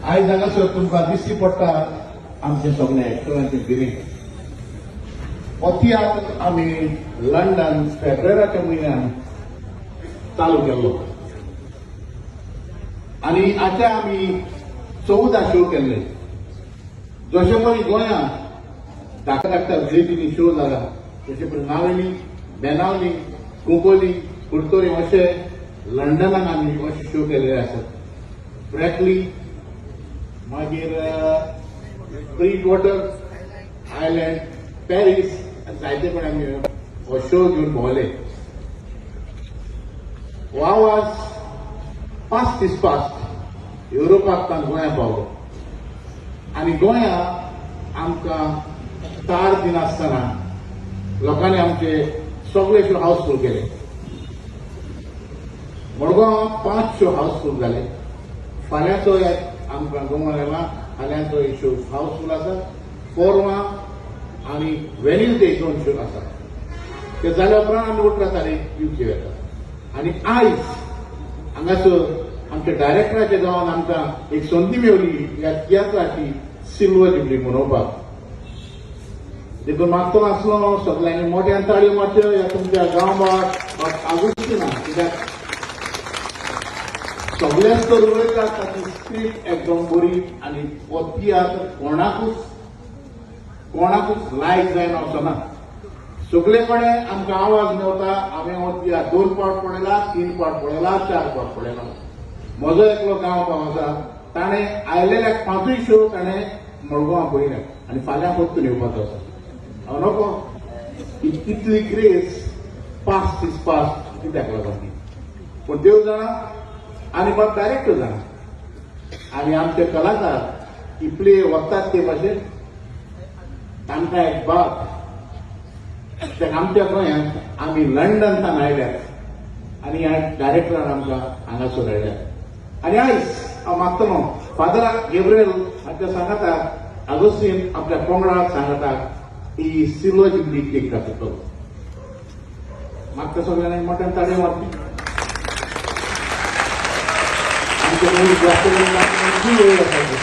आयज हांगासर तुमकां दिश्टी पडटा आमचें सगळें एक्टरांचें भिरें. हो तियात्र आमी लंडन फेब्रुवाराच्या म्हयन्यान चालू केल्लो आनी आतां आमी 14 शो केल्ले. जशे परी गोंयांत धाकट्या धाकट्या विलेजींनी शो जाला, जशे परी नावेली, बेनावली, कुंकळ्ळी, कुडतरी, अशे लंडनाक आमी अशे शो केल्ले आसात. ब्रॅकली, मागीर ब्रीज वॉटर आयलँड, पॅरीस, जायते कडेन आमी हो शो घेवन भोंवले. हो आवाज 5 दीस पास्ट युरोपाक तान गोंया पावलो आनी गोंया आमकां तार दिनासतना लोकांनी आमचे सगळे शो हाऊसफूल केले. मडगांव पांच शो हाऊसफूल जाले. फाल्यांचो आमकां गोवा येला, फाल्यांचो एक शो हाऊसफूल आसा. पोरवां आनी वेनिसडे दोन शो आसा. ते जाल्या उपरांत आमी 18 तारीख युके वता. आनी आयज हांगासर आमच्या डायरेक्टराच्या गांवान आमकां एक संदी मेवली ह्या तियात्राची सिल्वर जुबली मनोवपाक. देखून मागतो आसलो सगळ्यांनी मोठ्यान ताळयो मारच्यो ह्या तुमच्या गांवबाब आगुस्तिना, कित्याक सगळ्यांक तर उलयता, ताची स्क्रिप्ट एकदम बरी आनी हो तियात्र कोणाकूच कोणाकूच लायक जायना असो ना. सगळे कडेन आमकां आवाज मेवता. हांवें हो तियात्र दोन पावट पळयला, तीन पावट पळयला, चार पावट पळयला. म्हजो एकलो गांव भाव आसा, ताणें आयलेल्याक पांचूय शो ताणें मडगांवां पळयल्या आनी फाल्यां परतून येवपाचो आसा. हांव नको इतली ग्रेस पास दीस पास कित्याक लागून ती, पूण देव जाणा आनी बाब डायरेक्टर जाणा आनी आमचे कलाकार ही प्ले वतात ते भाशेन तांकां एक बाब, कित्याक आमच्या गोंयांत आमी लंडनसान आयल्यात आनी ह्या डायरेक्टरान आमकां हांगासर हाडल्यात. आनी आयज हांव मागतलो फादर गेब्रियल हांच्या सांगाताक, आगोस्तीन आपल्या पंगडाक सांगाताक ही सिल्वर जुबली केक कापतलो. मागता सगळ्यांनी मोठ्यान ताळयो मारची. आमचे जास्त करून वेळ आसा.